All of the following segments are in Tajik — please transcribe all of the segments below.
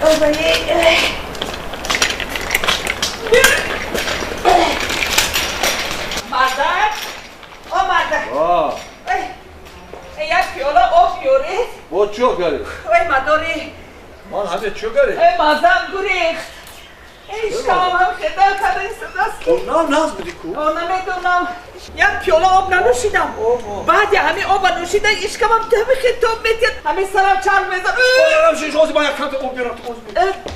Мардак, о мардак. Як пиёла об биёред. Бо чӣ об биёред? Ой, мадори. Ман ҳаме чӣ биёред? Эй, мазам гурехт. Эй, шикамам хеда карда истодааст ки. Нав наз буди ку? О, намедонам. Як пиёла об нанӯшидам. Баъди ҳамин оба нӯшида ишкамам ҳами хитоб метиҳад. Ҳамин сарам чарх мезанад. Ҳозир ман як камта об биёрам.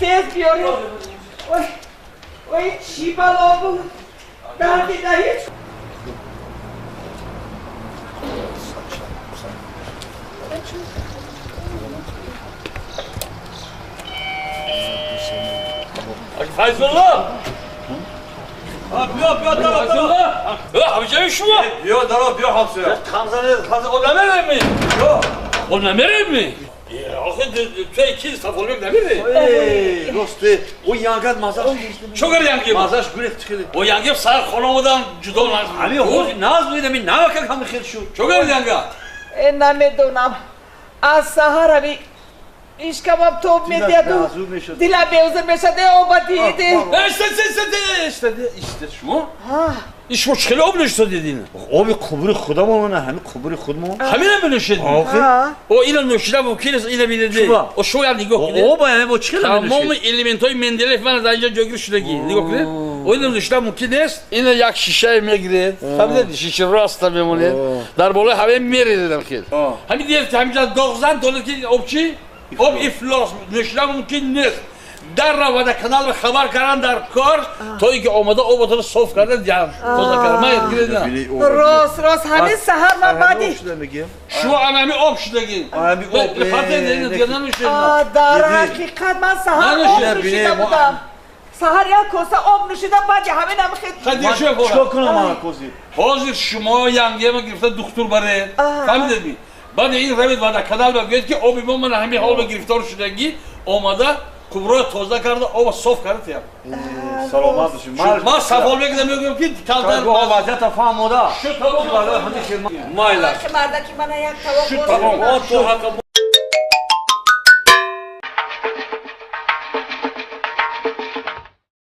Тез биёред. Ой, ой, чӣ бало буд. Дарди даҳич. Файзулло! Биё, биё, даро, даро! Ҳамҷаи шумо? Биё, даро, биё, ҳамсоя. Хамзане, хамза, об намерем ми? Об намерем ми? Охи, ту ки сафолбек намери? Эй, росте, о янгат мазаш. Чо гар янги? Мазаш гурехт хеле. О янги сар хона омадан ҷудо наз. Ҳами ҳозир наз буд, ҳами навакак ҳами хел шуд. Чо гар янга? Э, намедонам. Аз саҳар ҳами ишкамам тоб медиҳаду дилам беҳузур мешавад. Э, оба диде. Истед, шумо? Шумо чӣ хеле об нӯшида дидин? Оби қубури худамон, ҳами қубури худмон. Ҳамина менӯшед? О, ина нӯшида мумкин аст, ина биниде. О, шумо як нигоҳ кунед. Оба ҳами бо чӣ хеле менӯшед? Тамоми элементҳои Менделеев мана дар инҷо ҷойгир шудагӣ. Нигоҳ кунед. О, ина нӯшида мумкин нест. Ина як шишае мегиред. Фаҳмидед? Шиша роста мемонед. Дар болои ҳамин мерезедам хел. Ҳамин дидед ки ҳаминҷа доғ зан, донед ки об чӣ? Об ифлос, нӯшида мумкин нест. Дар равада каналро хабар кардан дар кор, то ин ки омада оботро соф карда, тоза карда. Ман гиред. Рост, рост, ҳамин саҳар ман баъди шумо ана ҳамин об шудагӣ. Дар ҳақиқат ман саҳар об нӯшида будам. Саҳар як коса об нӯшидам, баъди ҳамин ҳам хел. Чикор кунам ман ҳозир? Ҳозир шумо янгиама гирифта духтур баред. Фаҳмидед? Баъди ин равед вада канал ба гӯед ки оби мо ман ҳамин ҳол ба гирифтор шудагӣ, омада қубурро тоза карда, оба соф карда тиям. Саломат бошед. Ман савол мекунам, мегӯям ки калтар вазъията фаҳмода. Шуд тамом. Майла. Мардаки мана як тавоқ Шуд тамом.